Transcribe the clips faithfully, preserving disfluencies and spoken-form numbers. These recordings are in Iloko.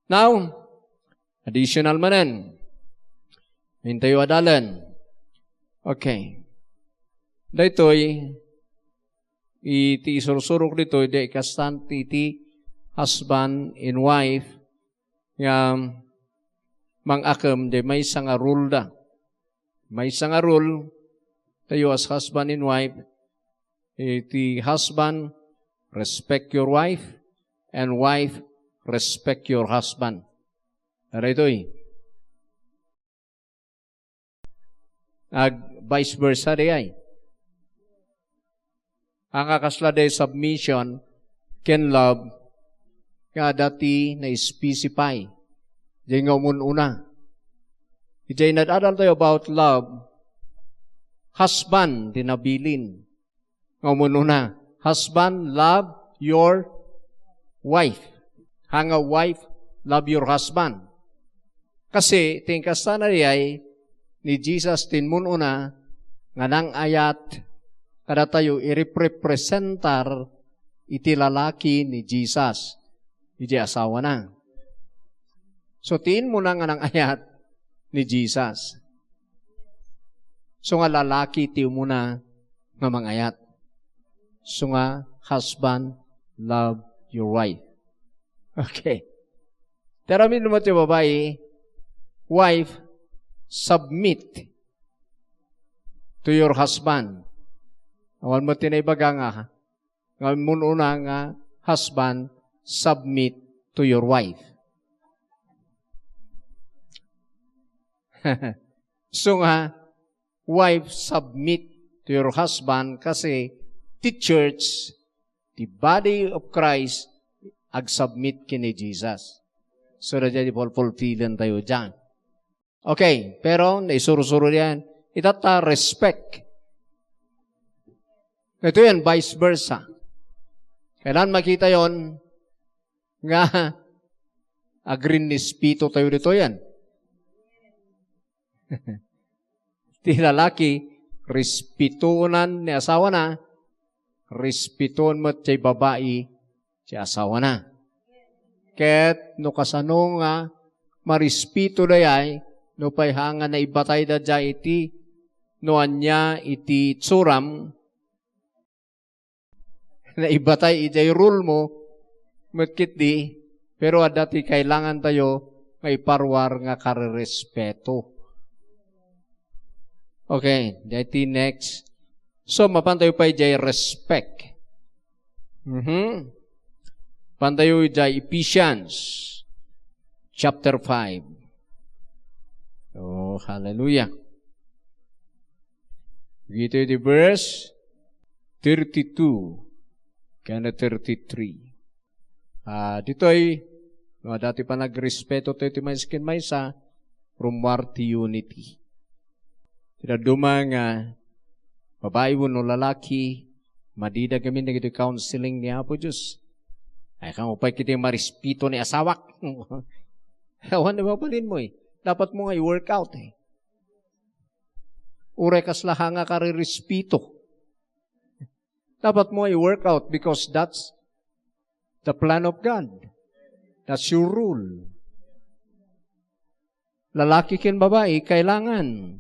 Now, additional manen. Intayo adalen. Okay. Daytoy, iti isursurok ditoy, di kastan iti husband and wife nga mangakem, di maysa nga rule da. Maysa nga rule, tayo as husband and wife, iti husband, respect your wife, and wife, respect your husband. Daytoy. Ag vice versa di ay. Anga kasla di submission ken love nga adda ti na-specify. Di nga umun-una. Iti inad-adal tayo about love, husband di nabilin. Nga umun-una, husband, love your wife. Anga wife, love your husband. Kasi, ti inkastana diay, ni Jesus ti immun-una nga nangayat kadatayo irepresentar iti lalaki ni Jesus, iti asawana. So, ti immun-una nga nangayat ni Jesus. So nga lalaki ti umuna nga mangayat. So nga husband, love your wife. Okay. Pero amin mo ti babae, wife, submit to your husband. Awan mo tinaibaga nga, nga immun-una nga husband, submit to your wife. So nga, wife, submit to your husband kasi ti church, ti body of Christ, agsubmit ken ni Jesus. So, na dyan, fulfillen tayo dyan. Okay, pero naisursuro yan. Itatta, respect. Ito yan, vice versa. Kailan makita yon nga agrinnispito tayo dito yan? Ti lalaki, respetonan ni asawana, respetoen met ti babai ti asawana. Ket no kasano nga marespeto dayay, no pay ha nga naibatay da dayay iti no ania iti itsuram, naibatay idiay rule mo, met ketdi, pero adda ti kailangan tayo nga iparuar nga karerespeto. Okay, daytoy next. So, mapan tayo pay idiay respect. Mhm. Pantayo idiay Ephesians chapter five. Oh, hallelujah. Dito iti verse thirty-two ken thirty-three. Ah, ditoy, no, adda ti panagrespeto tayo ti maysa ken maysa, rummuar ti unity. Ti dadduma nga babai wenno lalaki, madida gamin dagiti counseling ni Apo Dios. Ay, kamo pay kiti marespeto ni asawak. Awan na mabalin mo eh. Dapat mo nga i-work out eh. Uray kasla nga karerespeto. Dapat mo nga i-work out because that's the plan of God. That's your rule. Lalaki ken babai, kailangan.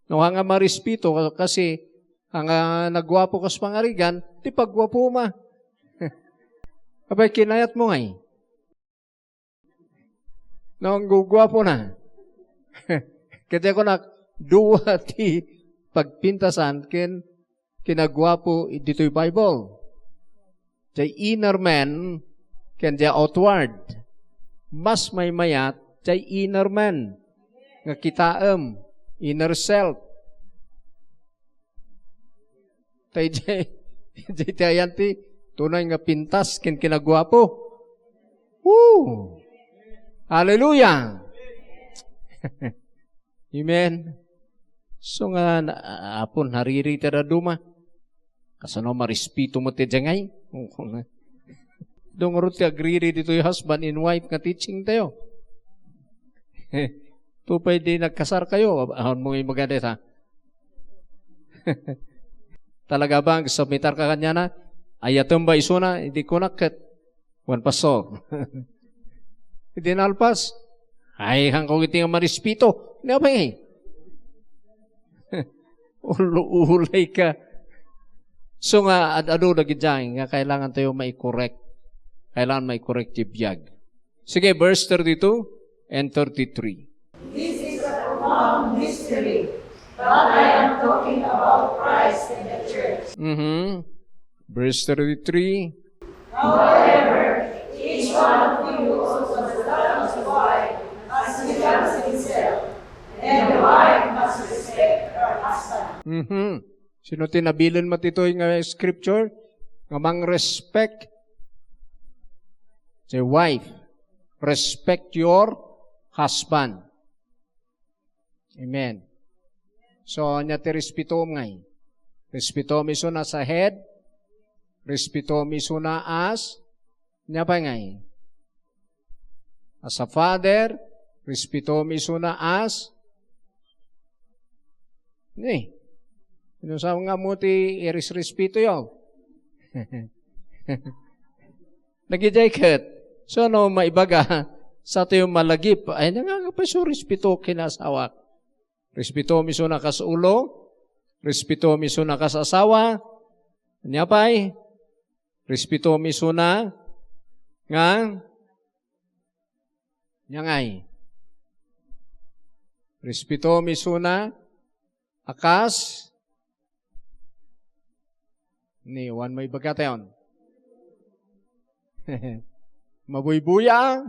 No, nga marespeto, kasi nga nagguapo kas pangarigan, ti pagguapo ma. Apay, kinayat mo ngay. No, ang guguapo na. Kaya ko na, duwa ti pagpintasan, ken kinaguapo ditoy Bible. Jay inner man ken jay outward. Mas maymayat jay inner man nga kitaem, inner self. Tay jay, jay ti ayan ti tunay nga pintas ken kinaguapo. Woo! Hallelujah! Amen. So nga, na, apon, nariri ti dadduma. Kasano marespeto mo ti jangay? Dungro ti agriri ditoy husband and wife nga teaching tayo. Tupay di nagkasar kayo, awan mo nga maganda ha? Talaga ba, ang submitar ka kanyana? Ayatem ba isuna? Hindi ko na ket. Wan pastor. Iti nalpas, ay, haanko iti nga marispito. Ni apay? Ulo-ulay ka. So nga, ad-adu dagiti nga kailangan tayo mai-correct. Kailangan mai-correct ti biag. Sige, verse thirty-two and thirty-three. This is a profound mystery, but I am talking about Christ and the church. Mhm. Verse thirty-three. However, each one of you also must love his wife as he loves himself, and the wife must respect her husband. Mhm. Sino ti nabilin met ditoy nga scripture? Nga mang-respect. Say, wife, respect your husband. Amen. So, ania ti respetom ngay? Respetom isuna as a head. Respetom isuna as, ania pay ngay? As a father. Respetom isuna as, ni. Sino sa nga mo ti irisrespetoyo? Dagijay ket. So, no, maibaga, sa tayo malagip, ay, nangangapay so respeto ken asawak. Respetom isuna kas ulo, respetom isuna kas asawa, ania pay? Respetom isuna nga, ania ngay? Respetom isuna a kas, ni, wan mo ibagatayon. Mabuybuya.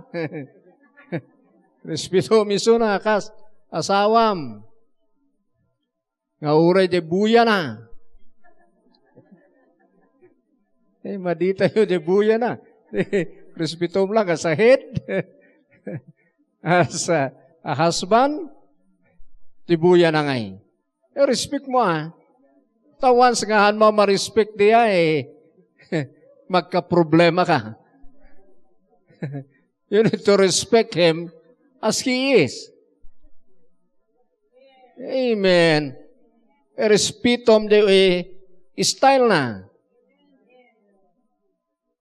Respetom isuna a kas asawam. Nga uray di buyana. Eh, maditayo di buyana. Respetom lang as a head. As a, a husband, di buyana ngay. Eh, respect mo, ah. Ta once nga han mo ma-respect diay, eh, magkaproblema ka. You need to respect him as he is. Amen. Respetom di, eh, style na.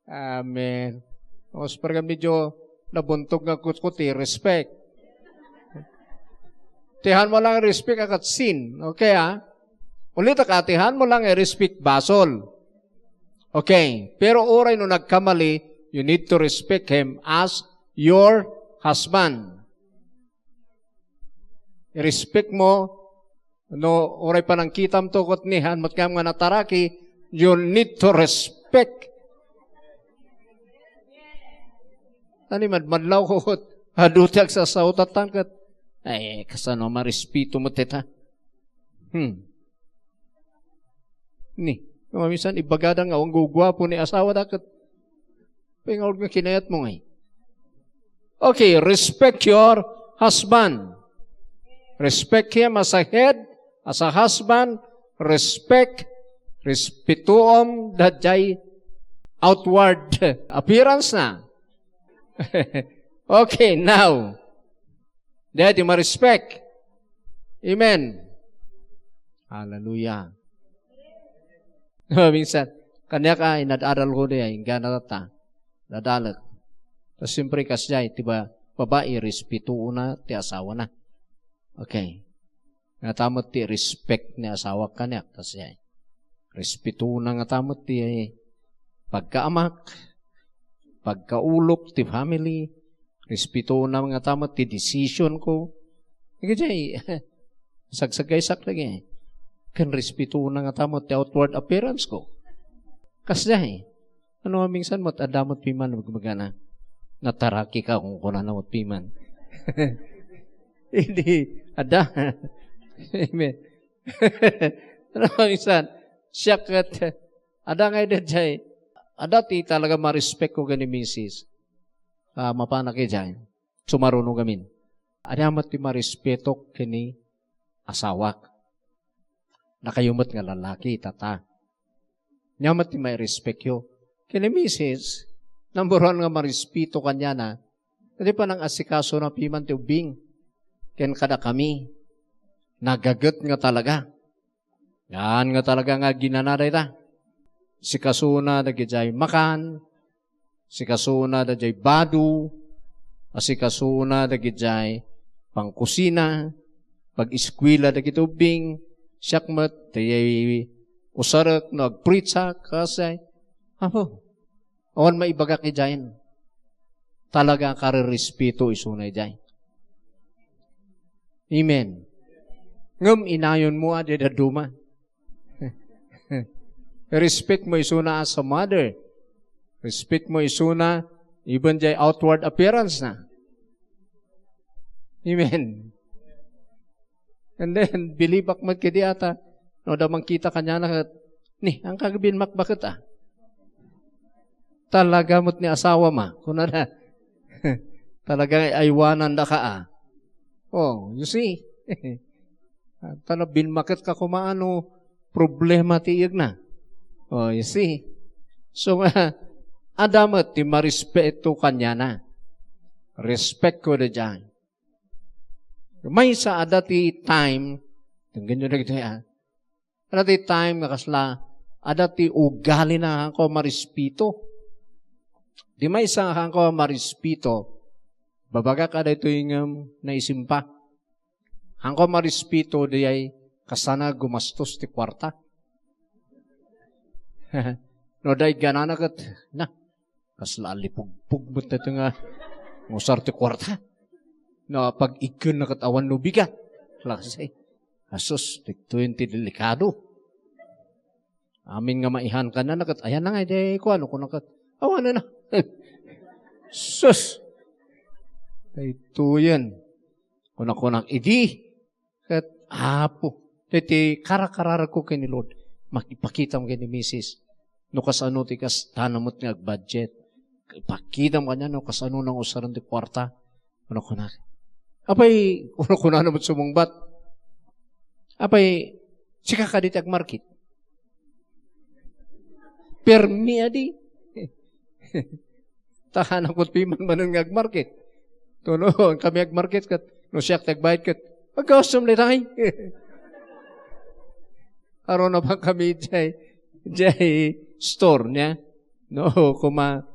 Amen. Os, parang medyo nabuntog nga kutkuti, respect. Tihan mo lang respect, akat sin. Okay, ah? Ulit, ah, tihan mo lang respect, basol. Okay. Pero uray no nagkamali, you need to respect him as your husband. I-respect mo, no, uray panangkitam to ket ni han met nga nataraki, you need to respect. Ani, madmadlaw ko ket adu ti agsasautatan ket, ay, kasano marespeto met ita? Hmm. Ni, maminsan ibagada nga awan guguapo ni asawada ket, pingaud nga kinayat mo ngay. Okay, respect your husband. Respect him as a head, as a husband. Respect, respetuom daydiay outward appearance na. Okay, now, daydiay ma-respect. Amen. Hallelujah. Minsan, kaniak ay, inad-adal ko di ay, inggana tatta. Dadalek. Tas siyempre, kasdiay, ti ba, babai, respetoona ti asawana. Okay. Ngata met ti respect ni asawak kaniak, kasdiay. Respetoona ngata met ti pagkaamak, pagkaulok ti family, respetoona ngata met ti decision ko. Idiay, sagsagaysak lagi. Ken respetoona ngata met ti outward appearance ko. Kasdiay, ano nga minsan met, adda met piman, magmagana. Nataraki ka kung kunana met piman. Hindi, adda. Amen. Ano nga minsan, siak ket, adda nga ida jay, adda ti talaga ma-respect ko ken ni misis. Ah, mapanak ijay. Sumaruno gamin. Adda met ti ma-respetok ken ni asawak. Dakayo met nga lalaki, tata. Nia met ti mairespektyo. Ken ni misis, number one nga marespeto kaniana, iti panangasikasona piman ti ubbing. Ken kadakami, nagaget nga talaga. Yan nga talaga nga aginana dayta. Sikasona dagijay makan, sikasona dagijay bado, Asikasona dagidiay pangkusina, pag-eskuela dagiti ubbing, siak met, dayay usarek no agpreachak, kasay, Apo, awan maibagak idiay. Talaga a karerespeto isuna idiay. Amen. Ngem inayonmo a di dadduma. Respect mo isuna as a mother. Respect mo isuna, even jay outward appearance na. Amen. And then, bilibak met kadi ata, no, da mangkita kaniana ket, "Ni, anka binmakbaket, ah. Talaga met ni asawa ma," kunana. Talaga nga aywanandaka, ah. Oh, you see? Talaga binmaket ka koma, ano, problema ti iyegna. Oh, you see? So nga, adda met ti marespeto kaniana. Respect ko da dyan. Maysa adda ti time, tunggan nyo na ito, ah. Adda ti time nga kasla, adda ti ugali na haanko a marespeto. Di maysa nga haanko a marespeto, babagak a daytoy ngem naisimpa. Haanko a marespeto, dayay kasana gumastos ti kuarta. No, dayay ganana ket, na, kasla alipugpug met daytoy nga ngusar ti kuarta. No, pag-igkenna ket awan no bigat. Klase. Asus, daytoy ti delikado. Amin nga maihan kanana ket, ayan na nga, di kuano, kuna ket, awanen na. Sus! Daytoyen. Kuna-kunak, idi. Ket, Apo, daytoy karakararagko ken ni Lord, makipakitam ken ni misis. No kasano ti kasta na met nga agbudget. Ipakitam kaniana no kasano nang usaren ti kuarta. Kuna-kunak. Apay, kuna-kunana met sumungbat. Apay, sika kadi ti agmarket? Permi adi. Ta anak met piman manen nga agmarket. Tuno, kami agmarket ket, no siak ti agbayad ket, aggausem daytay. Aron na bang kami jay, jay store niya. No, kuma,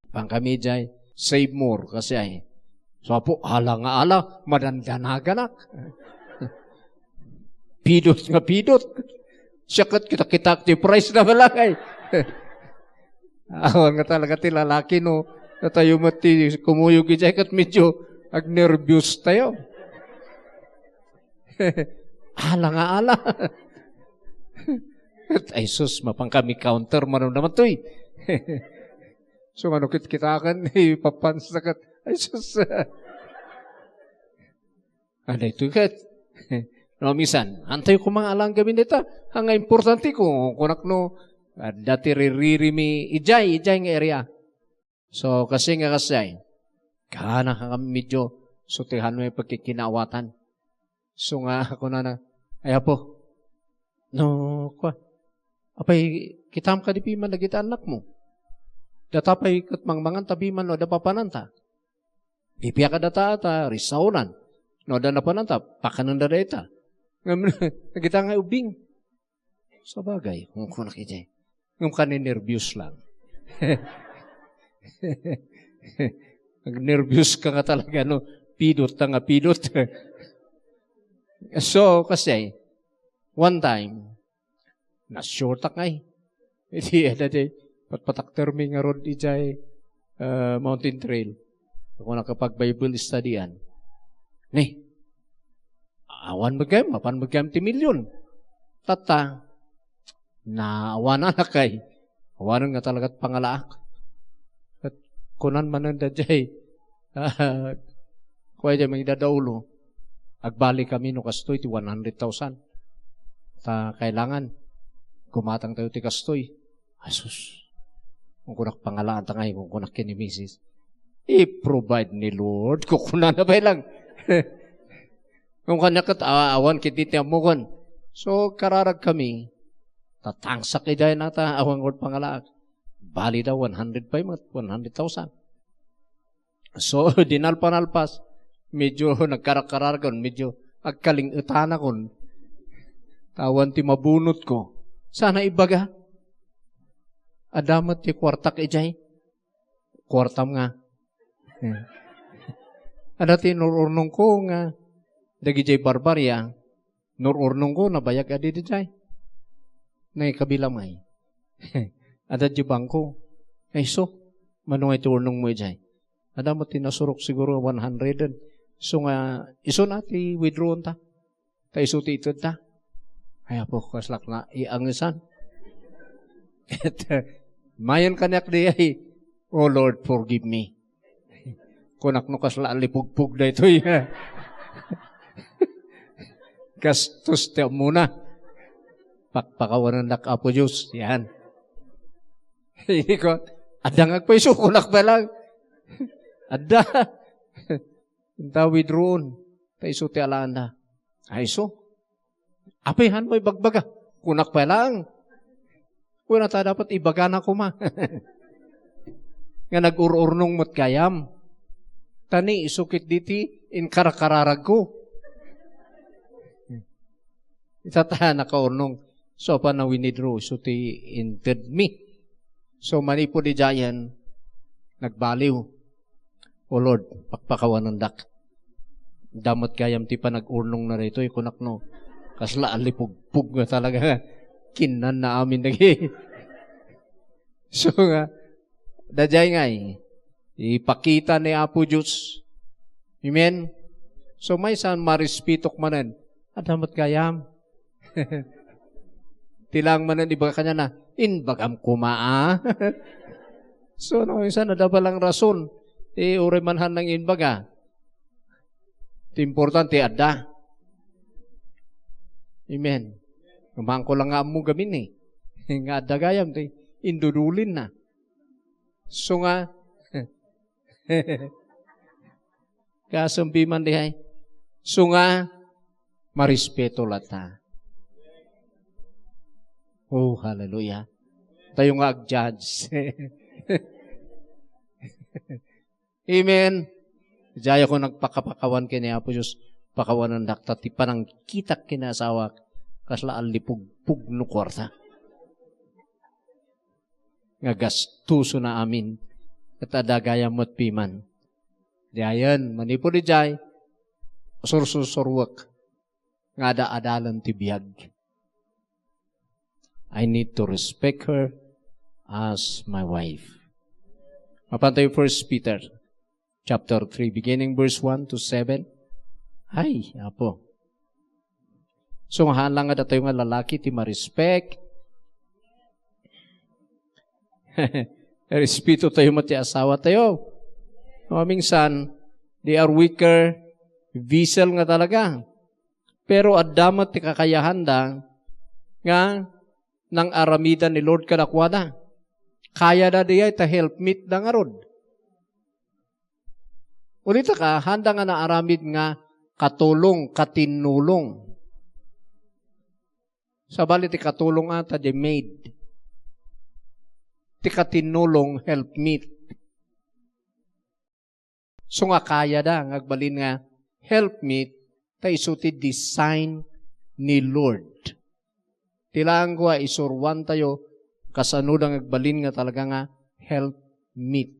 bang kami jay, Save More, kasi ay. So, Apo, ala nga ala, madandanaganak. Pidot nga pidot. Siya ket kita-kitak ti price na balakay. Awan nga talaga ti lalaki, no. Katayo met ti kumuyog idiay ket medyo agnerbios tayo. Ala nga ala. Ay sus, mapan kami counter, manong naman toy. So, ano, kitkitakan, ipapansa ket, ay sus. Adda ito ket. No, minsan, antay ko mga alang gamin dita. Ang importante ko, kunak no, adda ti ririri mi, ijay, ijay nga area. So, kasi nga kasi ay, kana ka medyo, so, ti hano yung pagkikinaawatan. So nga, ako na na, ay apo, no, kwa, apay, kitam ka di piman dagiti anak mo. Data pay ket mangmangan ta piman no, da papananta. Di piya ka data ta, risaonan. No, da napananta, pakanen da dayta. Ngem, nagita nga ubing. Sabagay, kung kunak iti. Ngem kaninerbios lang. Nagnerbios ka nga talaga, no? Pidot ta nga pidot. So, kasi, one time, na-short ak ngay. Iti, ada di, patpatakter mi nga road ijay, uh, mountain trail. Ako nakapag-Bible study-an. Ni, awan met gayam, mapan met gayam ti milyon. Tatta, naawanan a kay, awanen nga talagat pangalaak. Ket kunan manen da jay, ah, kuay jay mangidadaulo, agbali kami no kastoy ti one hundred thousand. Ta kailangan, gumatang tayo ti kastoy. Asus. Kung kunak pangalaan ta ngay, kung kunak ken ni misis. I-provide ni Lord, kukunana pay lang. Kung kanya ket, a-, awan ket ti ammokon. So, kararag kami, tatangsak idiay nata, awan gud pangalaak. Bali da, one hundred pay met, one hundred thousand. So, di nalpa-nalpas, medyo nagkarakararakon, medyo agkaling-etanakon. Awan ti mabunot ko. Sana ibaga, adda met ti kuartak idiay. Kuartam nga. Hmm. Adda ti inur-urnongko nga dagidiay Barbaria, nur-urnongko, nabayag a didiay. Nay kabilamay. Adda diay bangko. Ay, so, mano nga iti urnongmo idiay? Adda met ti nasurok siguro one hundred. So nga, isu na ti withdraw-ta. Ta isu ti itedta. Ay, Apo, kaslak na iangesan. Ket, mayen kaniak di ay, "Oh Lord, forgive me." Kunak no kasla a lipugpog daytoy. Gastos ti ammona. Pakpakawanendak, Apo Dios. Yan. Iko, adda nga agpaiso, kunak pa lang. Adda. Inta withdrawn. Ta isu ti alaanda. Ay, isu. Apay, han mo ibagbaga? Kunak pa lang. Kuna ta dapat ibagana koma. Nga nag-ur-urnong met gayam. Tani isu ket diti inkarakararagko. Ita ta nakaurnong. So, apan na-withdraw, isu ti inted mi. So, manipud idiayen, nagbaliw. O Lord, pakpakawanendak. Adda met gayam ti panag-urnongna daytoy, kunak no. Kasla a lipugpog nga talaga. Kinnanna amin dagi. So nga, daydiay ngay, ipakita ni Apo Dios. Amen? So, maysa, marespetok manen. Adda met gayam. Ti lang manen ibaga kaniana, "Imbagam koma, a." So, no, insan, adda pa lang rason. Eh, uray man han nang imbaga. Ti importante, adda. Amen. Kumaanko lang nga ammo gamin eh. Nga adda gayam, ti indudulinna. So nga, kasumbi man dihay. So nga, marespeto latta. Oh, hallelujah. Tayo nga ag-judge. Amen. Diay ako nagpakapakawan ken ni Apo Dios, pakawanendak ta ti panangkitak ken ni asawak, kasla a lipugpog no kuarta. Nga gastuso na amin, ket adda gayam met piman. Diayen, manipud idiay, sursursuruek nga ada-adalan ti biag. I need to respect her as my wife. Mapan tayo First Peter chapter three, beginning verse one to seven. Ay, Apo. So, nga lang nga datayo nga lalaki ti ma-respect. Respeto tayo met ti asawa tayo. Maminsan, they are weaker vessel nga talaga. Pero adda met ti kakayahanda nga nang-aramidan ni Lord kadakuada. Kayada diay ta helpmeet da ngarud. Ulit ka, handa nga naaramid nga katulong, katinnulong. Sabali ti katulong ata, di maid. Ti katinnulong, helpmeet. So nga kayada nga agbalin nga helpmeet, ta isu ti design ni Lord. Ti laeng ko a isuruan tayo, kasano da nga agbalin nga talaga nga helpmeet.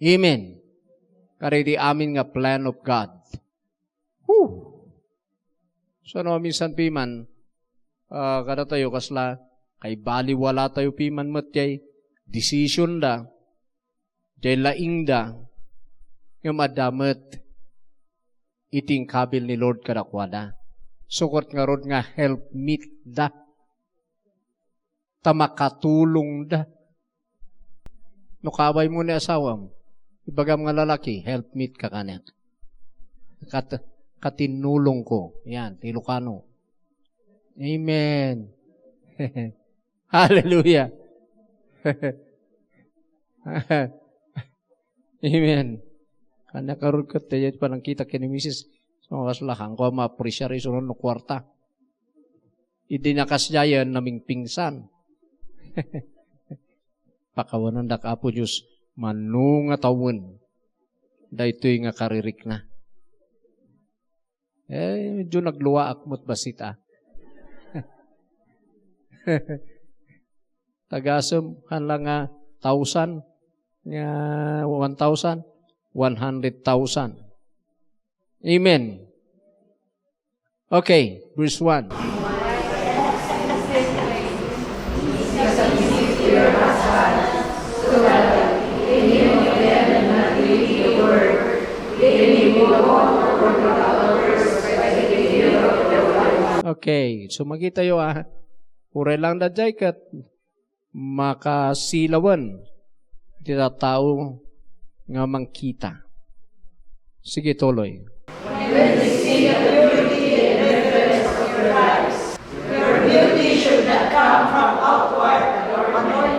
Amen. Kadagiti amin nga plan of God. Whew! So, no, minsan piman, ah, kadatayo, kasla, kay baliwala tayo piman met jay decision da, jay laing da, ngem adda met iti inkabil ni Lord kadakuada. Sukot ngarud nga helpmeet da. Ta makatulong da. No kaawaymo ni asawam, ibagam nga lalaki, "Helpmeet ka kaniak. Kat-, katinnulong ko." Yan, ti Ilocano. Amen. Hallelujah. Amen. Kaniak ngarud ket, ti panangkitak ken ni misis, so, kasla, haanko a ma-appreciate isu no kuarta. Idi nakasdiayen, namingpingsan. Pakawanendak, Apo Dios, mano nga tawen daytoy nga karirikna. Eh, medyo nagluwaak met bassit, a. Tagasem, han la nga thousand, nga one thousand. one hundred thousand. Amen. Okay, verse one. Okay, so makitayo, ah. Uray lang daydiay ket makasilawen ti tattao nga mangkita. Sige, tuloy.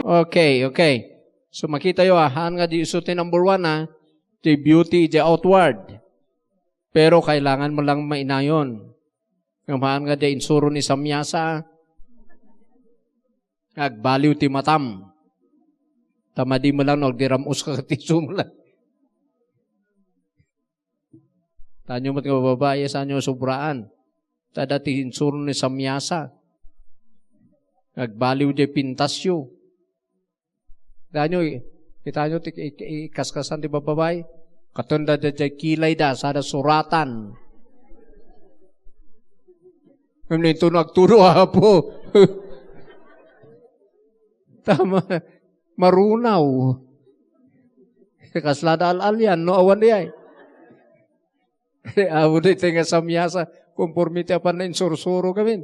Okay, okay. So, makitayo, ah, haan nga di isu ti number one, ah, ti beauty idiay outward. Pero kailangan mo lang mainayon. Ngem haan nga di insuro ni Samyasa, ah. Agbaliw ti matam. Ta madi mo lang no agdiram-os ka ket isu mo lang. Tanyo met nga babae, sanyo sobraan. Ta dati insuro ni Samyasa. Agbaliw di pintasyo. Tanyo, kitanyo ti i-, i-, ikaskasan ti babae. Katon da daydiay kilay da, sada suratan. Ngem ninto no agtudo, Apo. Tama. Marunaw. Kasla da al-alian, no, awan di ay. Awan di tayo nga samyasa, konforme ti apan na insursuro kami.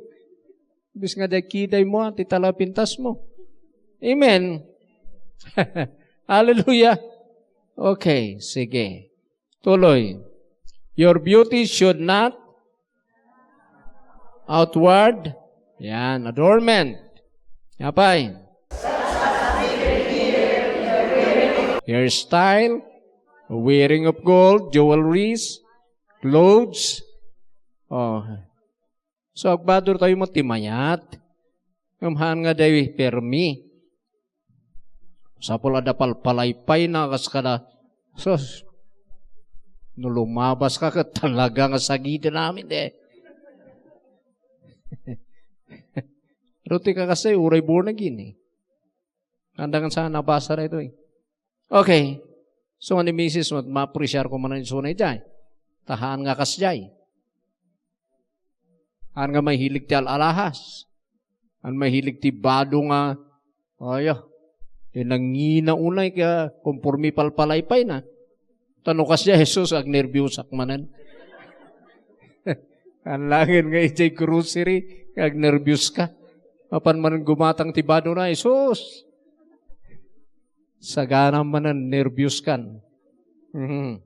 Bis nga di kiday mo, ah, ti talapintas mo. Amen. Hallelujah. Okay, sige. Tuloy. Your beauty should not outward. Yan, adornment. Apay. Hairstyle, wearing of gold, jewelries, clothes. Oh. So, agbador tayo met ti mayat. Ngem haan nga day permi. Sapul adda palpalaypayna kas kada, sus, no lumabas ka ket talaga nga sagiden amin, eh. Pero ti kakasay, uray born again, eh. Andang sa nabasa na ito, eh. Okay. So, ni misis, ma-, ma-appreciate ko man ang isuna ijay. Tahaan nga kas jay. Haan nga mahilig ti al-alahas. Haan mahilig ti bado nga, ayo, ti nangina unay ka konforme palpalaypayna. Ta no kasdiay Jesus, agnerbiusak manen. Haan laengen nga ijay grocery, agnerbius ka. Mapan manen gumatang ti bado na, Jesus. Sagana manen, nerbius kan. Mhm.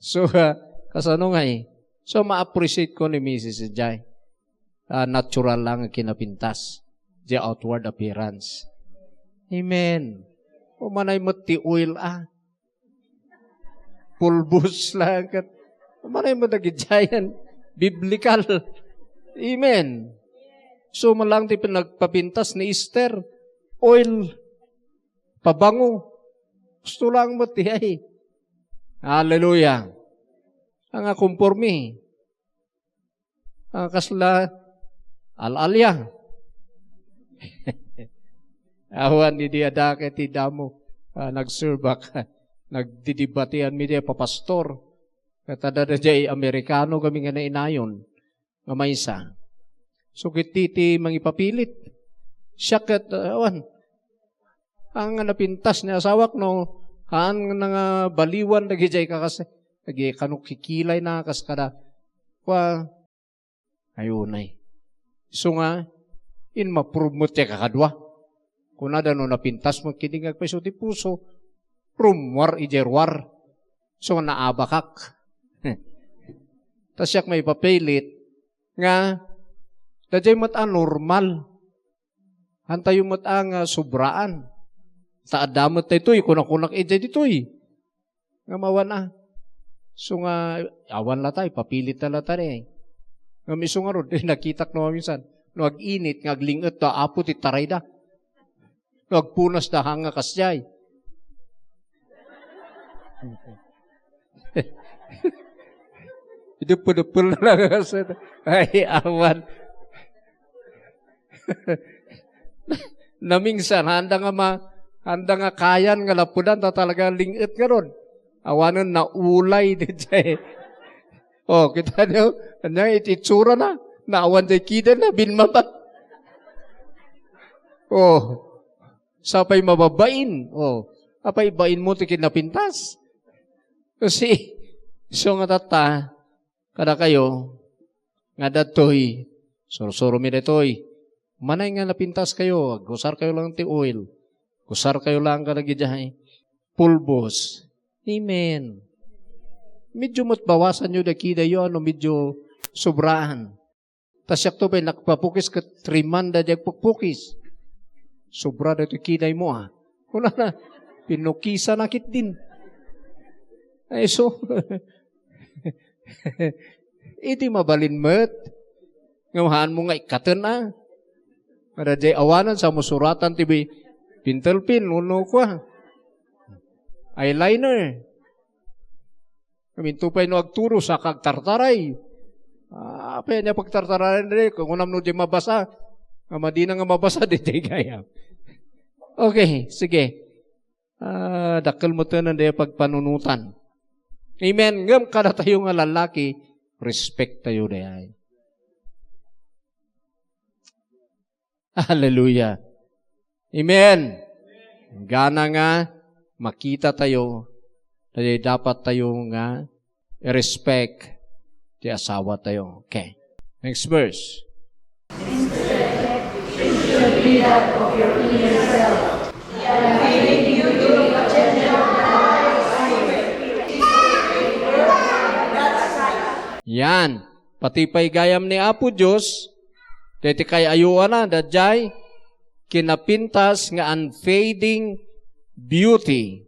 So, ah, kasano nga eh? So, ma-appreciate ko ni misis ijay. Ah, natural lang nga kinapintas. Di outward appearance. Amen. Umanay met ti oil, ah. Pulbos lang ket. Umanay met dagidiayen. Biblical. Amen. So, man lang ti pinagpapintas ni Esther. Oil. Pabango. Gusto lang met ti ay. Hallelujah. Ang akumpormi. Ah, kasla, al-alia. Awan, idi adda ket ti damo. Ah, nagserbak. Nagdidibatian mi di papastor. Ket adda daydiay Amerikano kami nga nainayon. Nga maysa. So, ket ti, ti mangipapilit. Siak ket, ah, awan. Ang napintas ni asawak no, haan nga baliwan dagijay kakas-, dagi kano kikilay na kas kada. Kwa, ay unay. So nga, in ma-prove mo ti kakadua. Kunada no napintas mo kini nga agpaiso ti puso, rummuar ijay ruar. So nga naabakak. Ta siak maipapilit nga, dayjay met a normal. Hantayo met a nga sobraan. Ta adda met daytoy, kunakunak idiay ditoy. Nga mawan a. So nga, awan la tayo, papilit ta la tayo eh. Nga miso nga rod, eh, nakitak no minsan. No ag-init, nga agling-et, ta apo ti tarayda. No agpunas da, hanga kasjay. Idupul-dupul na lang kasi. Ay, awan. Namingsan, handa nga ma-, Anda nga kayan nga lapudan, ta talaga ling-et ngarud. Awanen naulay, diay. Oh, kita niyo? Anya iti itsurana? Naawan diay kidana, binmaba. Oh, sapay mababain. Oh, apay bain mo ti kinapintas? Kasi, so nga tatta, kadakayo, nga datoy, sursuromi datoy. Manay nga napintas kayo, agusar kayo lang ti oil. Gusar kayo lang kadagiti pulbos. Amen. Medyo met bawasan yo dagiti kidayo, ano, medyo sobraan. Ta siakto pay, nagpapukis ket three month da di agpukpukis. Sobra daytoy kiday mo, ah. Kunana, pinukisan na ketdin. Ay, so, idi mabalin met. Ngem haan mo nga ikkaten, ah. Kada jay awanan, sa mo suratan ti bi-, pentel pen, wenno kua, eyeliner. Aminto pay no agturo, sa kagtartaray. Ah, apay ania pagtartarayan daydi? Kunam no di mabasa. Nga madina nga mabasa, di tayo gayam. Okay, sige. Ah, dakkel metten daydi pagpanunotan. Amen. Ngem kadatayo nga lallaki, respect tayo daydi. Hallelujah. Amen. Gana nga makita tayo, tayo dapat tayo nga i-respect ti asawa tayo. Okay. Next verse. Yan. Pati pay gayam ni Apo Dios, daytoy kay-ayuanna, daydiay kinapintas nga unfading beauty.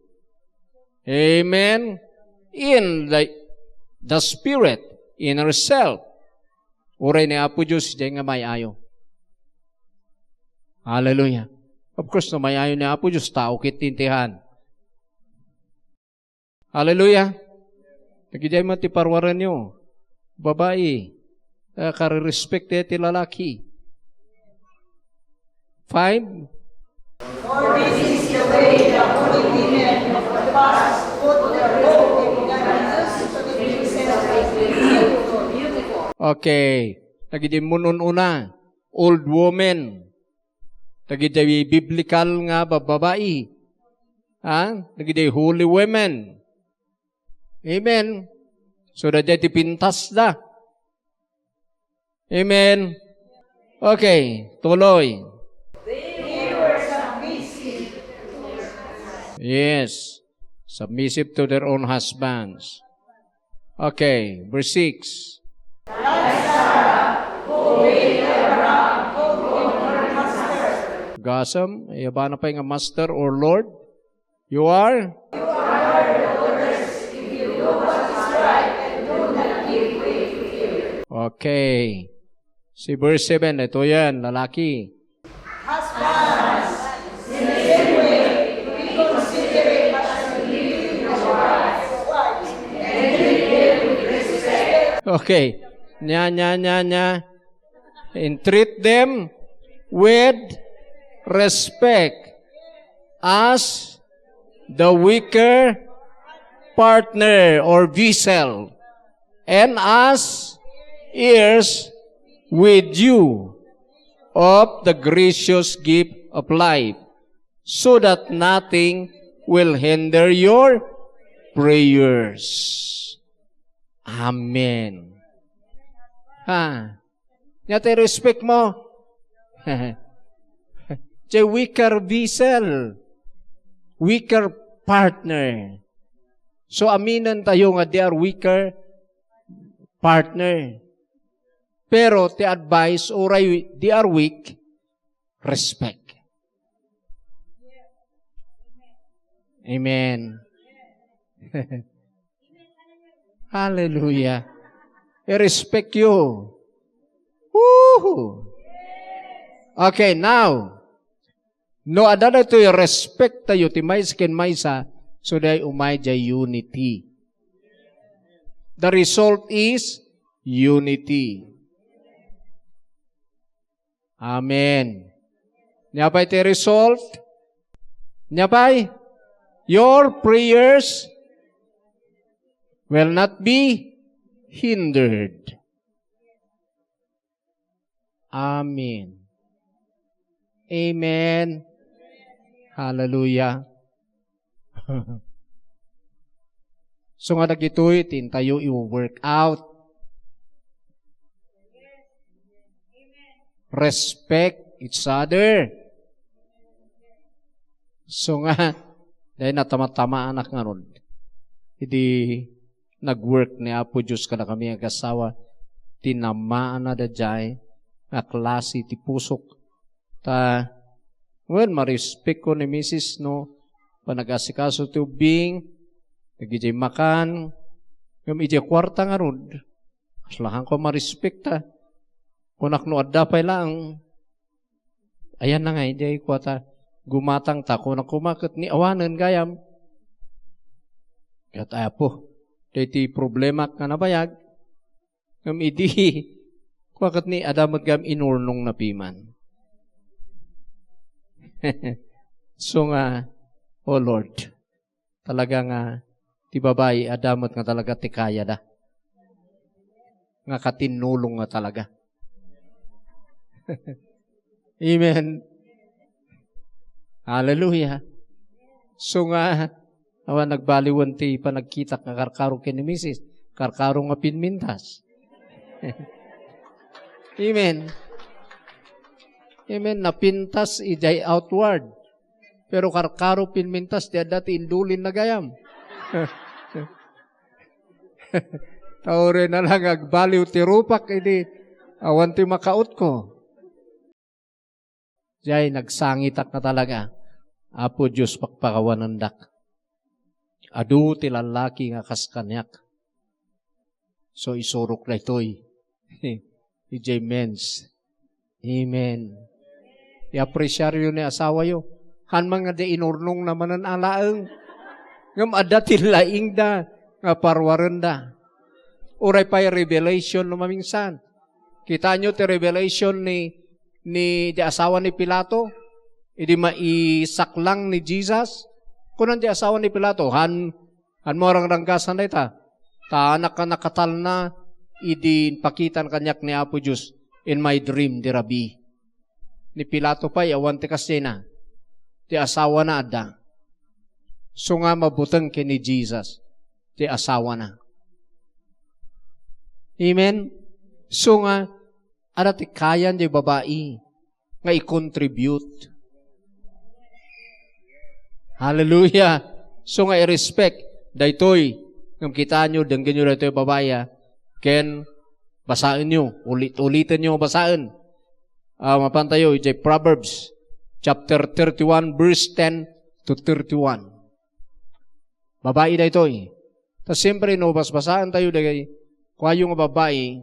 Amen. In the, the spirit, in herself. Uray ni Apo Dios, diay nga may-ayo. Hallelujah. Of course, no may-ayo ni Apo Dios, tao ket ti intihan. Hallelujah. Dagiti ay met ti parwarenyo. Babai, ah, kare-respect ti lalaki. Five. For this is the way the holy women of the past put their hope in godliness, to keep themselves beautiful. Okay. Dagiti immun-un-una, old woman. Dagiti biblical nga babbai. Ha? Dagiti holy women. Amen. So, daydiay ti pintasda. Amen. Okay, tuloy. Yes. Submissive to their own husbands. Okay, verse six. Gasam, iyabana pay nga master or lord. You are? Okay. Si verse seven, ito yan, lalaki. Okay. Nya, nya, nya, nya. And treat them with respect as the weaker partner or vessel, and as heirs with you of the gracious gift of life, so that nothing will hinder your prayers. Amen. Ha? Nya ti respect mo? Ti weaker vessel, weaker partner. So, aminen tayo nga they are weaker partner. Pero ti advice, uray they are weak, respect. Amen. Hallelujah. I-respect you. Woohoo! Okay, now, no adda daytoy respect tayo ti maysa ken maysa, so diay umay diay unity. The result is unity. Amen. Nia pay ti result? Nia pay, your prayers will not be hindered. Amen. Amen. Hallelujah. So nga dagitoy ti intayo i-work out. Respect each other. So nga, dahil natamataanak ngarud. Idi nag-work ni Apo Dios kadakami nga agassawa, tinamaanna daydiay nga klase ti pusok. Ta, well, marespetko ni misis no panag-asikaso ti ubbing, dagidiay makan, ngem idiay kuarta ngarud, kasla haanko a marespet ta. Kunak no adda pay laeng, ayanna ngay, diay kuata, gumatang ta, kunak koma ket ni awanen gayam. Ket, Apo, daytoy problemak nga nabayag, ngem idi, kua ket ni adda met gayam inurnongna piman. So nga, oh Lord, talaga nga ti babai, adda met nga talaga ti kayada. Nga katinnulong nga talaga. Amen. Hallelujah. So nga, awan nagbaliwen ti panagkitak nga karkaro ken ni misis, karkaro nga pinmintas. Amen. Amen. Napintas idiay outward. Pero karkaro pinmintas ti adda ti indulinna gayam. Ta uray na lang agbaliw ti rupak idi awan ti makautko. Diay nagsangitak nga talaga. Apo Dios, pakpakawanendak. Adu ti lallaki nga kas kaniak. So, isurok daytoy. Idiay men's. Amen. I-appreciaryo ni asawayo. Han man nga di inurnongna manen a laeng. Ngem adda ti laingda nga parwarenda. Uray pay revelation no mamingsan. Kitaenyo ti revelation ni, ni, di asawa ni Pilato? Idi maisaklang ni Jesus? Kunan di asawa ni Pilato, han, hanmo a rangranggasan dayta. Ta anak a nakatalna idi impakitan kaniak ni Apo Dios in my dream, di rabii. Ni Pilato pay, awan ti kasina. Ti asawana adda. So nga mabuteng ken ni Jesus ti asawana. Amen? So nga, adda ti kayan diay babai nga i-contribute. Hallelujah! So nga i-respect daytoy, ngem kitaenyo, denggenyo daytoy babai, a, ken basaenyo, ulit-ulitenyo nga basaen. Ah, mapantayo idiay Proverbs chapter thirty-one, verse ten to thirty-one. Babai daytoy. Ta siempre, no basbasaentayo dagiti kuayo nga babai,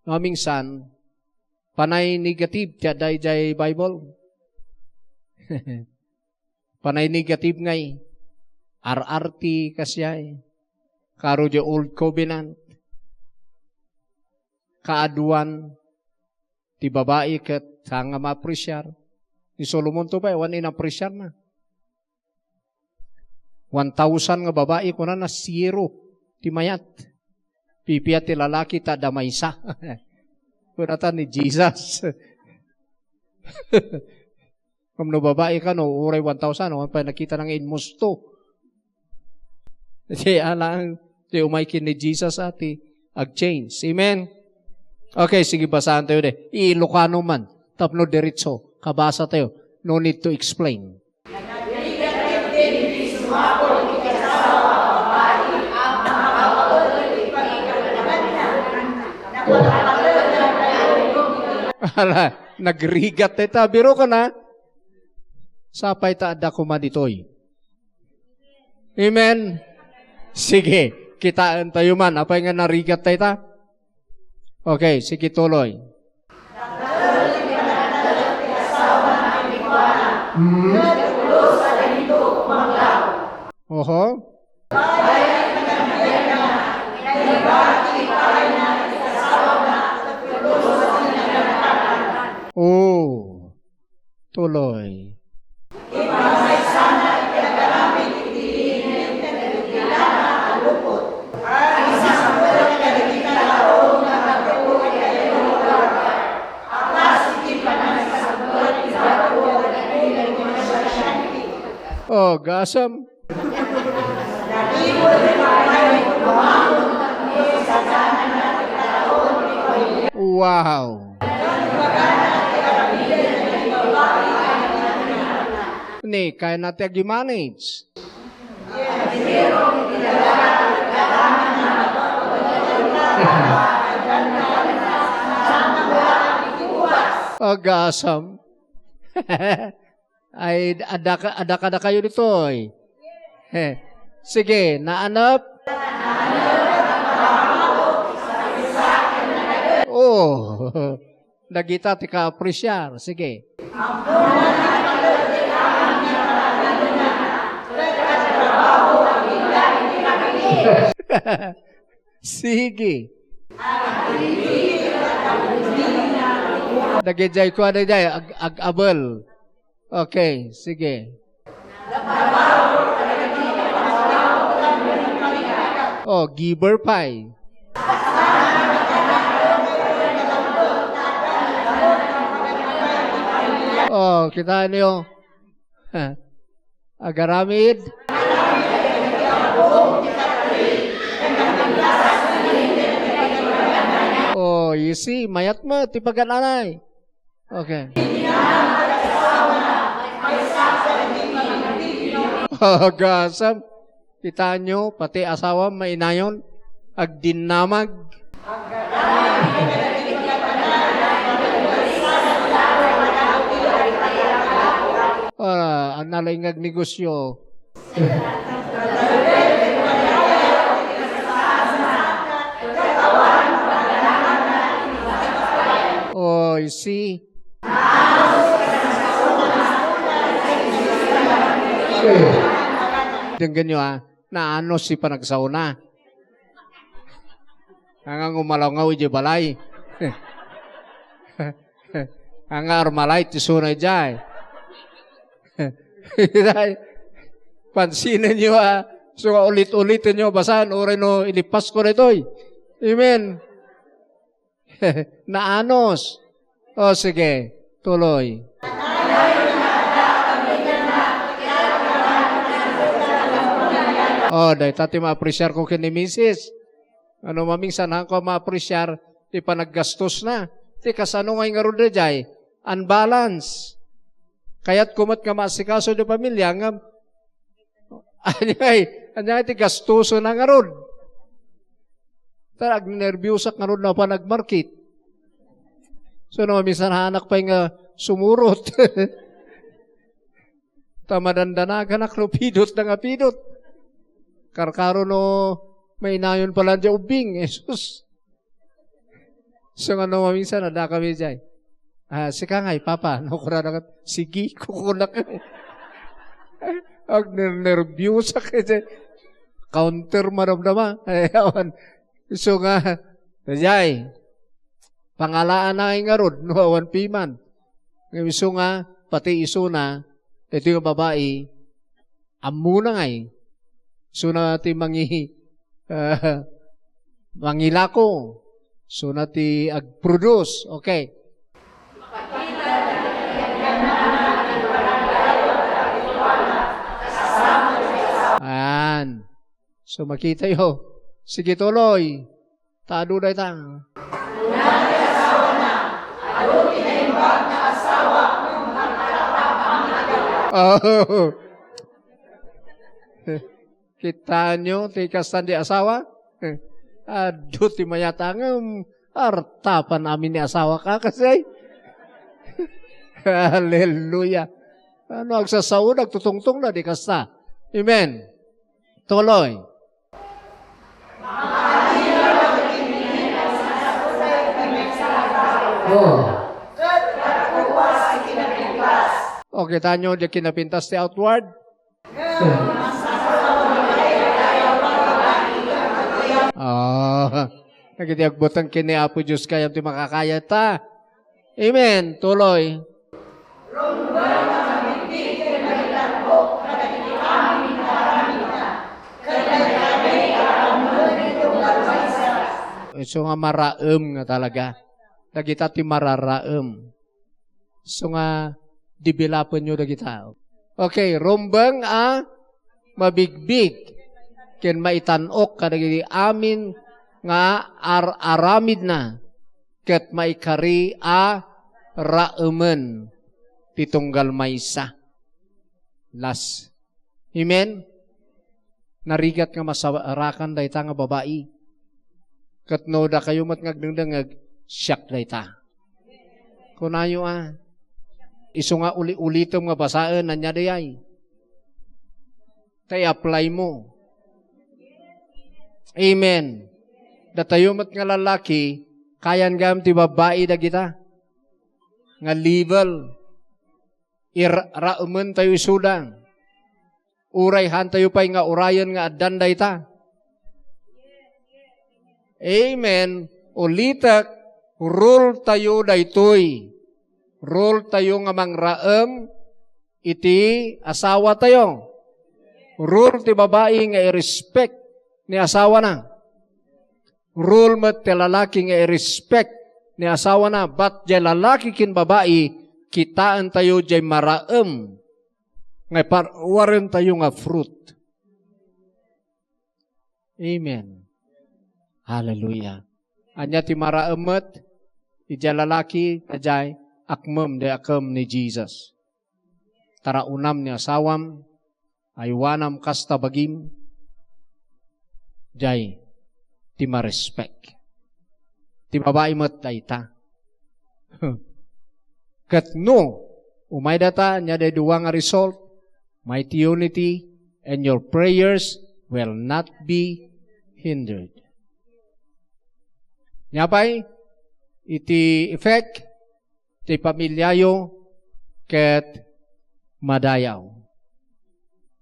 no, minsan, panay negative ti adda idiay Bible. Panay negative ngay. R R T kasiay. Karo di Old Covenant. Kaaduan ti babai ket saan nga maapresiar. Ni Solomon to pay, awan inapresiarna. One thousand nga babai, kunana, zero ti mayat. Pipia ti lalaki ta adda maysa. Kunata ni Jesus. Ngem no babai ka, no, uray one thousand, no, pay nakita na nga inmusto. Ti alang, ti umay ken ni Jesus a ti agchange. Amen? Okay, sige, basaentayo de. Ilocano man. Tapno diretso. Kabasatayo. No need to explain. Ala, nagrigat dayta. Biro ka na. Sapay ta adda koma ditoy. Amen. Sige, kitaentayo man. Apay nga narigat dayta? Okay, sige, tuloy. Oho. Oh. Tuloy. Gasam. Wow. Ni, kayatna ti agi-manage. Agasam. Ay, adda ka, adda kadakayo ditoy. He. Sige, naanep. Oh. Dagita ti kaapresiar. Sige. Sige. Dagidiay kua daydiay, ag-, ag-abel. Okay, sige. Oh, giver pay. Oh, kita niyo. Agaramid. Oh, you see, mayat met ti pagan-anay. Okay. Agasam. Kitaenyo, pati asawam, mainayon, agdinnamag. Ah, anna la nga agnegosio. Oh, you see? Denggenyo, ah, naanos ti panagsaona. Anga ngumalawngaw idiay balay. Anga Armalite ti isuna idiay. Pansinenyo, ah, so nga ulit-ulitenyo basan, uray no ilipasko daytoy. Amen. Naanos. O, sige. Tuloy. O, dayta ti maapresiarko ken ni misis. Ano mamingsan, haanko a maapresiar ti panaggastos na. Ti kasano ngay ngarud daydiay? Unbalance. Kayatko met nga maasikaso ti pamilya, ngem ania ngay, ania ngay ti gastosen na ngarud? Ta agnerbiusak ngarud no apan agmarket. So, no, minsan haanak pay nga sumurot. Ta madandanaganak no pidot da nga pidot. Karkaro no mainayon pay laeng diay ubbing, Jesus. So, nga no, maminsan, adda kami diay. Ah, sika ngay, Papa, no, kunana ket, sige, kukunak. Agnernerbiusak diay. Counter, madamdama. Ay, awan. So nga, diay. Pangalaana ngay ngarud, no, awan piman. Ngem isu nga, pati isuna, iti nga babai, ammona ngay. Isuna ti mangi-, ah, mangilako. Isuna ti agproduce. Okay. Ayan. So, makitayo. Sige, tuloy. Ta adu dayta. Oh. Kitaenyo, ti kastan di asawa? Adu ti mayat a ngem, artapan amin ni asawa ka, kasi. Hallelujah. Ano, agsasao, agtutungtong na, di kasta. Amen. Tuloy. Oh. O, kitaenyo, di kinapintas ti outward. Ah, dagiti agbuteng ken ni Apo Dios kayat ti makakayat ta. Amen. Tuloy. Isu nga maraem nga talaga. Dagita ti mararaem. Isu nga developenyo dagita. Okay, rumbeng a mabigbig ken maitan-ok kadagiti amin nga ar-aramidna ket maikari a raemen ti tunggal maysa. Last. Amen? Narigat nga masarakan dayta nga babai. Ket no dakayo met nga agdengdengngeg, siak dayta. Kunayo a, isu nga uli-ulitem nga basaen, ania dayay? Ta i-apply mo. Amen. Datayo met nga lalaki, kayan gayam ti babai dagita nga level. Ir-, raemen tayo isuda. Uray han tayo pay nga urayen nga addan dayta. Amen. Ulitek, rule tayo daytoy. Rule tayo nga mangraem iti asawa tayo. Rule ti babai nga i-respect ni asawana. Rule met ti lalaki nga i-respect ni asawana, but jay lalaki ken babai, kitaen tayo jay maraem nga iparuaren tayo nga fruit. Amen. Hallelujah. Ania ti maraem met? Idiay lalaki, idiay akmem, idiay akem ni Jesus. Taraonam ni asawam, aywanam kasta bagim, jay ti marespek. Ti babai met dayta. Ket no, umay data, ania day dua nga result? Mighty unity, and your prayers will not be hindered. Nia pay, iti effect, ti pamiliayo ket madayaw.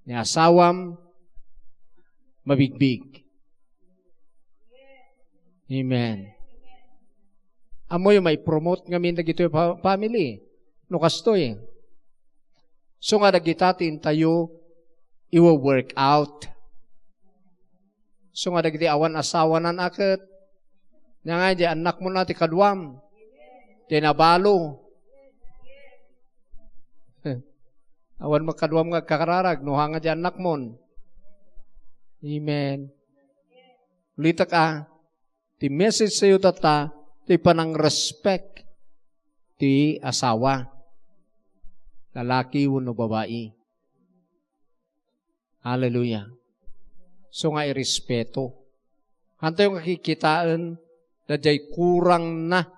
Ni asawam, mabigbig. Amen. Ammoyo, maipromote ngamin dagitoy pa-, family. No kastoy. So nga dagita ti intayo iwa-workout. So nga dagiti awan asawanan a ket, nia nga di annakmon a ti kaduam, ti nabalo. Awan met kaduam nga agkakararag, no ha nga di annakmon. Amen. Ulitek a, ti message tayo tatta, ti panangrespek ti asawa, lalaki wenno babai. Hallelujah. So nga irespeto. Hantayo nga kikitaen, daydiay kurangna.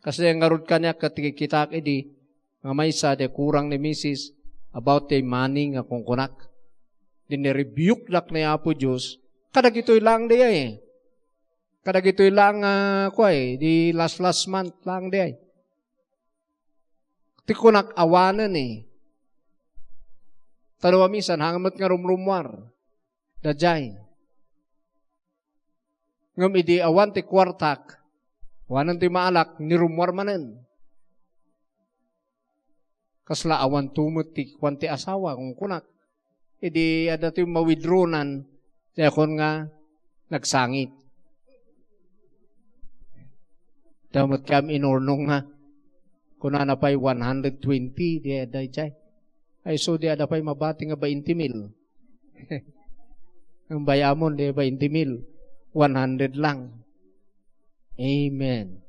Kasi ngarud kaniak ket kikitaak idi nga maysa, di kurang ni misis about ti money nga kunkunak. Di ni-rebuke-dak ni Apo Dios, kadagitoy laeng dayay. Kadagitoy laeng, ah, kuay, di last, last month laeng dayay. Ti kunak awanen, eh. Tadua minsan, hangin met nga rumrummuar. Daydiay. Ngem idi awan ti kuartak, awanen ti maalak, ni rummuar manen. Kasla awan to met ti kuan ti asawa, kunkunak. Idi adda ti ma-withdrawnan, ti akon nga nagsangit. Damet kam inurnong nga. Kunana pay one hundred twenty, di adda ijay. Ay, so di adda pay mabati nga twenty mil. Ang bayamon, di twenty mil. One hundred lang. Amen.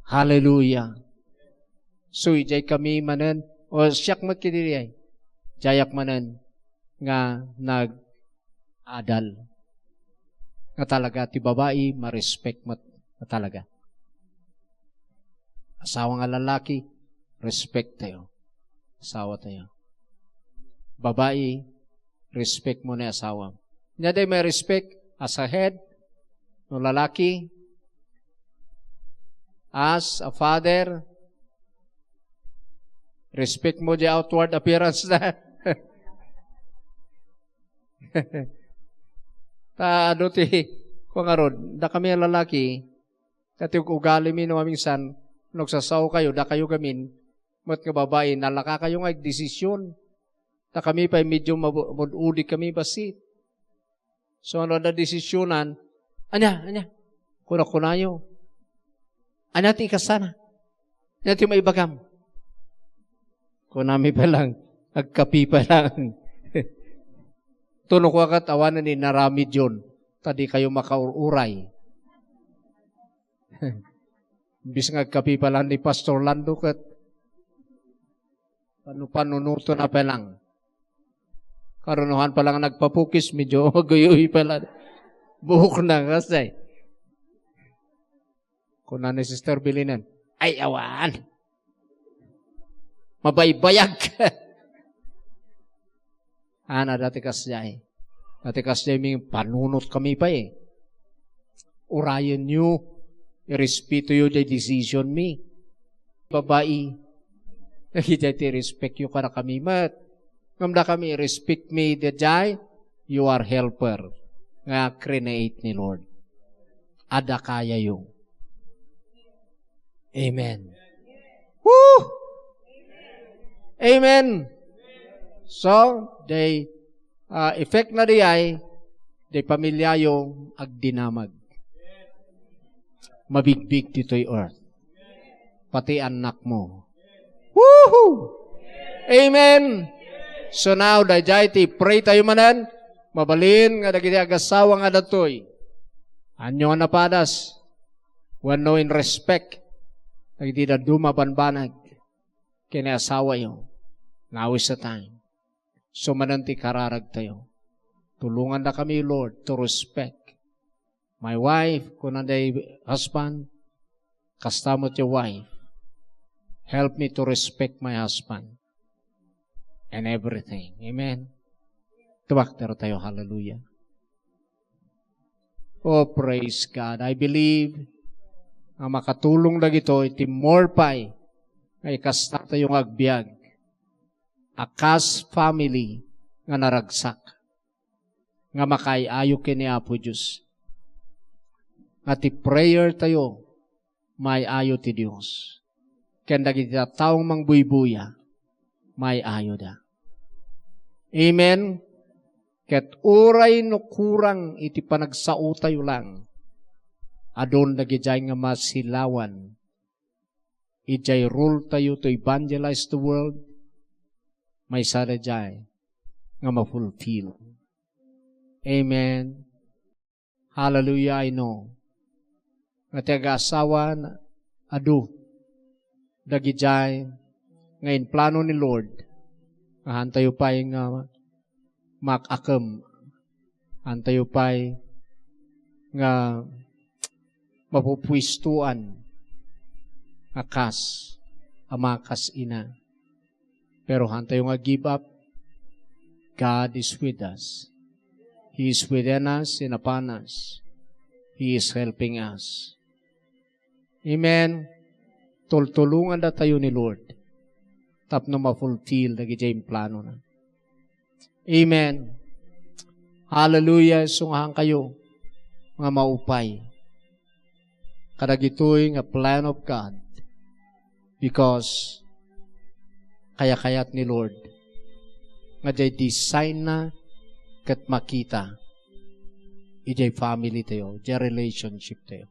Hallelujah. So, ijay kami manen, o siak met kidi ijay. Ijayak manen nga nag-adal. Nga talaga, ti babai, ma-respect met nga talaga. Asawa nga lalaki, respect tayo. Asawa tayo. Babai, respect mo ni asawa. Nia day ma-respect as a head, no lalaki, as a father, respect mo di outward appearance na. Ta, adu ti, kung ngarud, dakami a lalaki, dati ugali mi no maminsan, no agsasao kayo, dakayo gamin, met nga babai, nalaka kayo nga agdesisyon. Ta kami pay medyo mabu-, mud-udi kami bassit. So, ano da desisyunan? Ania, ania? Kuna-kunayo. Ania ti ikasana? Ania ti maibagam? Kunami pa lang, agkapi pa lang. Tuno kua ket awanen inaramidyon, ta di kayo makaururay. Imbis nga agkapi pala ni Pastor Lando ket panu-, panunuto na pa lang. Karunuhan pa lang nagpapukis, medyo aguyoy pala. Buhok na kasi. Kuna ni Sister Bilinen, "Ay, awan. Mabaybayag." Ana, dati kasdiay. Dati kasdiay mi panunot kami pa eh. Urayen yo, irespeto yo jay decision mi. Babai, dagiti respect yo kada kami met. Ngem da kami respect mi dayjay, you are helper nga create ni Lord. Adda kayayo. Amen. Woo! Amen. So, the uh, effect na di ay, the pamilyayo agdinamag. Mabigbig ditoy earth. Pati anak mo. Woohoo! Amen. So now, dayjay ti pray tayo manen. Mabalin nga dagiti agasawa nga datoy. Anyo nga napadas. Wenno in respect. Dagiti dadduma banbanag. Ken ni asawayo. Now is the time. So manen ti kararagtayo. Tulonganda kami, Lord, to respect my wife, kuna day husband, kasta met your wife. Help me to respect my husband and everything. Amen. Tumakder tayo. Hallelujah. Oh, praise God. I believe nga makatulong dagitoy ti more pay nga ikasta tayo nga agbiag a kas family nga naragsak, nga makaay-ayo ken ni Apo Dios, nga ti prayer tayo maay-ayo ti Dios, ken dagiti tattao mangbuybuya, maay-ayoda. Amen. Ket uray no kurang iti panagsaotayo lang, adun dagijay nga masilawan idiay role tayo to evangelize the world, maysa dayjay nga ma-fulfill. Amen. Hallelujah, I know. Nga ti agaasawa, adu dagijay nga implano ni Lord. Nga hantayo pay nga maak-akem. Hantayo pay nga mapupuistoan a kas, a makas ina. Pero hantayo nga give up. God is with us. He is within us and upon us. He is helping us. Amen. Tultulongandatayo ni Lord tapno ma-fulfill dagiti implanona. Amen. Hallelujah. Sungahan kayo nga maupay kadagitoy nga plan of God, because kayakayat ni Lord nga jay design na ket makita idiay family tayo, idiay relationship tayo.